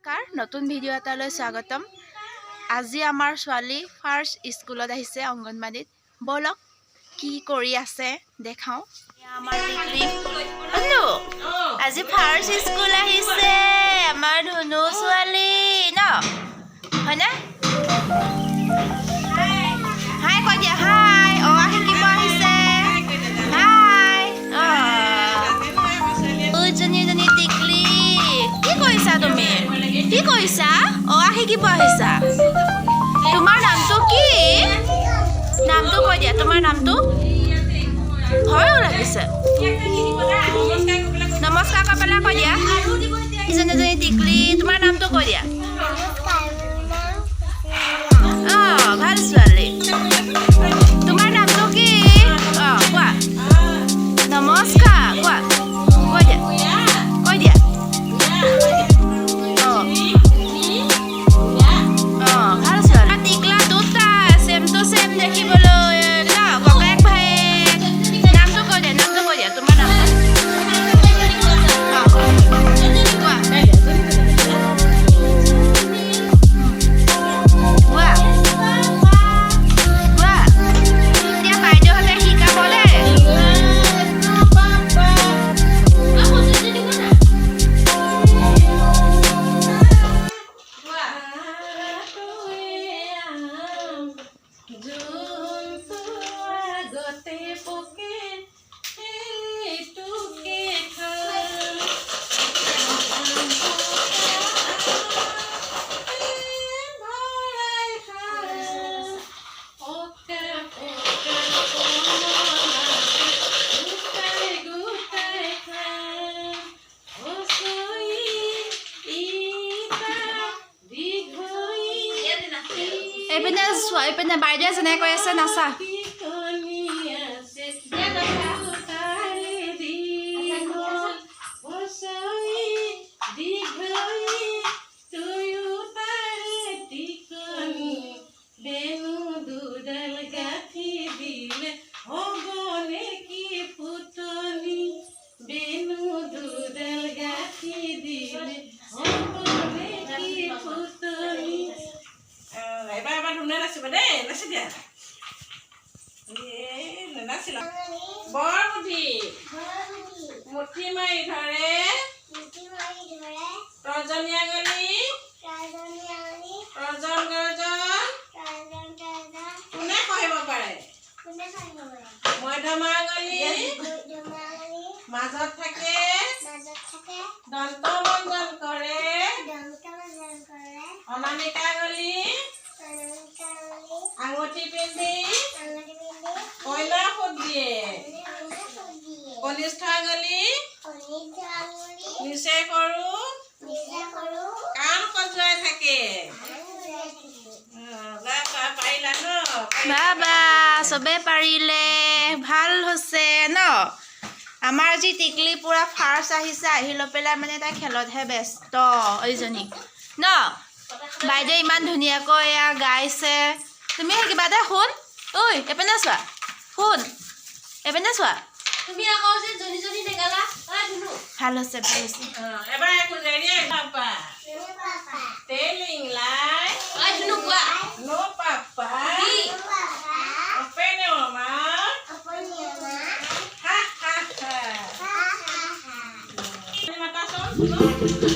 নমস্কাৰ, নতুন ভিডিঅ' এটালৈ স্বাগতম। আজি আমাৰ ছোৱালী ফাৰ্ষ্ট স্কুলত আহিছে, অংগনবাড়ীত। ব'লক, কি কৰি আছে দেখাওঁ। এয়া আমাৰ টিকলি ধুনু। আজি ফাৰ্ষ্ট স্কুল আহিছে আমাৰ ধুনু ছোৱালী ন, হয়নে? হাই কৈ দিয়া, হাই। অ আ শিকিব আহিছে। হাই। অ জনী জনী টিকলি, কি কৰিছা তুমি? কি কৰিছা? অ আ শিকিব আহিছা। তোমাৰ নামটো কি? নামটো কৈ দিয়া, তোমাৰ নামটো। ভয়ো লাগিছে। নমস্কাৰ কৈ পেলাই কৈ দিয়া। ইজনী এজনী টিকলি, তোমাৰ নামটো কৈ দিয়া। অ ভাল ছোৱালী। তোমাৰ নামটো কি? অ কোৱা। নমস্কাৰ কোৱা, কৈ দিয়া, কৈ দিয়া। অ অ ভাল ছোৱালী। টিকলা দুটা চেম টু চেম দেখিবলৈ ন, ককায়েক ভায়েক। নামটো কৈ দিয়া, নামটো কৈ দিয়া, তোমাৰ নামটো। অ কোৱা, কোৱা, কোৱা। এতিয়া বাইদেউহঁতে শিকাব দেই। আগতে পকে সেইটোকে খা। ভৰাই খা। পকা পকা কমলাকে গোটাই গোটাই খা। হস্ৰ ই দীৰ্ঘ ঈ। এইপিনে চোৱা, এইপিনে বাইদেৱে যেনে কৈ আছে নাচা। টিকনি আছে তাৰে দীঘল, হস্ৰ ই দীৰ্ঘ ঈ দুয়োটাৰে টিকনি। বেণু দুডাল গাঁঠি দিলে হ'ব নেকি ফুটনি? বেণু দুডাল গাঁঠি দিলে হ'ব নেকি ফুটনি? এবাৰ এবাৰ ধুনীয়া নাচিব দেই, নাচি দিয়া। এই নাচিলা। বৰ বুদ্ধি মুঠি মাৰি ধৰে, তৰ্জনী আঙুলি তৰ্জন গৰ্জন কোনে সহিব পাৰে? মধ্যমা আঙুলি মাজত থাকে, দন্ত মঞ্জন কৰে। অনামিকা আঙুলি আঙুঠি পিন্ধি কইনা ফুট দিয়ে। কনিষ্ঠ আঙুলি নিচে সৰু, কাণ খজুৱাই থাকে। পাৰিলা ন? বাবা, চবে পাৰিলে, ভাল হৈছে ন? আমাৰ আজি টিকলি পুৰা ফাৰ্ষ্ট আহিছে। আহি লৈ পেলাই মানে তাই খেলতহে ব্যস্ত এইজনী ন। বাইদেৱে ইমান ধুনীয়াকৈ এয়া গাইছে। তুমি কিবা এটা শুন ঐ, এপিনে চোৱা, শুন, এপিনে চোৱা। তুমি আকৌ যে জনী জনী নেগালা ঐ ধুনু। ভাল হৈছে, ভাল হৈছে। এবাৰ খোজাই দিয়ে। Papa telling lie. ঐ ধুনু, কোৱা। No papa, open your mouth, ha ha ha। মাতাচোন Dhunu.